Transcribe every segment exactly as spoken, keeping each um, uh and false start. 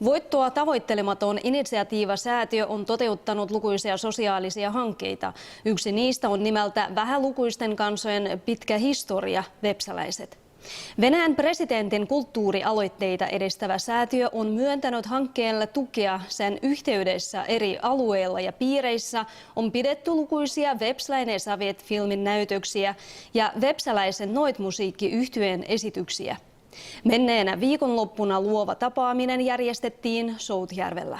Voittoa tavoittelematon initiatiiva säätiö on toteuttanut lukuisia sosiaalisia hankkeita. Yksi niistä on nimeltä Vähälukuisten kansojen pitkä historia Vepsäläiset. Venäjän presidentin kulttuurialoitteita edistävä säätiö on myöntänyt hankkeelle tukea. Sen yhteydessä eri alueilla ja piireissä on pidetty lukuisia Vepsäläinen Savet-filmin näytöksiä ja Vepsäläisen Noit-musiikkiyhtyeen esityksiä. Menneenä viikonloppuna luova tapaaminen järjestettiin Soutjärvellä.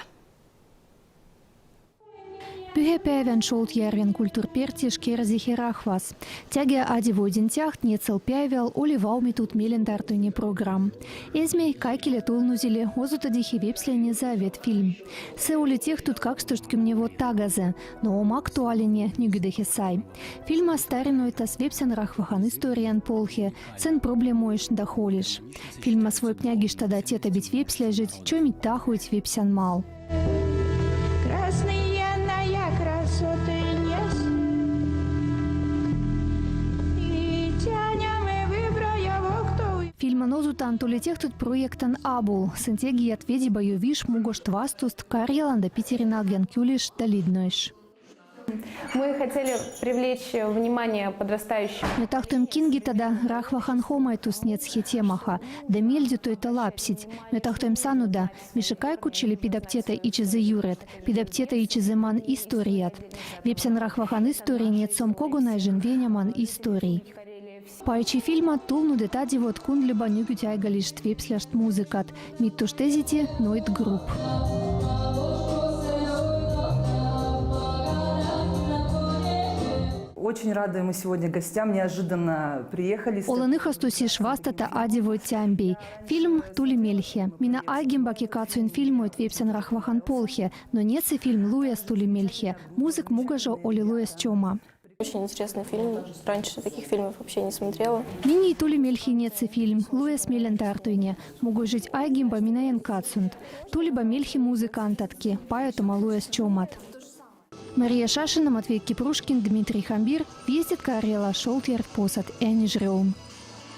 Pühäpäivän Soutjärven kulttuurpertiš kerzihe rahvas. Tiaga adi vuoden tiaht neadsal päivväl oli valmitut mielentartoine programm. Esmäit kaikile tulnusile osutadihe Vepsäläinen Savet-film. See oli tehtut kakstoštkümne vuot tagasi, no om aktuaalne nügüdehe sai. Filmas tarinoitas Vepsän rahvahan istorjan polhe, sen probleemuiš da hooliš. Filmas voip njagištada tietabit vepsläžit, čomit tahuid Vepsänmaal. Filman osutan tuli tehtut projektan abul, sen tegijät vedibä jo viš mugošt vastust Karjalan da Piterin algjan küüliš da liidnojš. Мы хотели привлечь внимание подрастающих. Me tahtoim kingitada rahvahan homaitust neadshe temaha, da miilditui lapsid. Me tahtoim sanuda, miš kaiku čili pidäb tietä ičizi juuret, pidäb tietä ičizi man istorijat. Vepsän rahvahan istori neadssi om kogonāžan Venämaan istori. Paidži filmma tulnudit adivot kundliba nügüt áigališt vepsläšt muzikat, mii tušt esiti Noid grupp. Очень рады мы сегодня гостям, неожиданно приехали. Olen ihastus, ieš vastata adivuid teambei. Film tuli mielhe. Minä áigimba ki katsoin filmuid Vepsän rahvahan polhe, no neadssi film luujas tuli mielhe. Muzika mugaža oli luujas čoma. Очень интересный фильм. Раньше таких фильмов вообще не смотрела. Minii tuli mielhe neadssi film, luujas mielentartoine. Mugažaid áigimba minä en katsonud. Tuliba mielhe muzikantadki, pajutama luujas čomat. Мария Шашина, Матвей Кипрушкин, Дмитрий Хамбир, Вестит Каръяла, Шолтъярд посад, Äänežreum.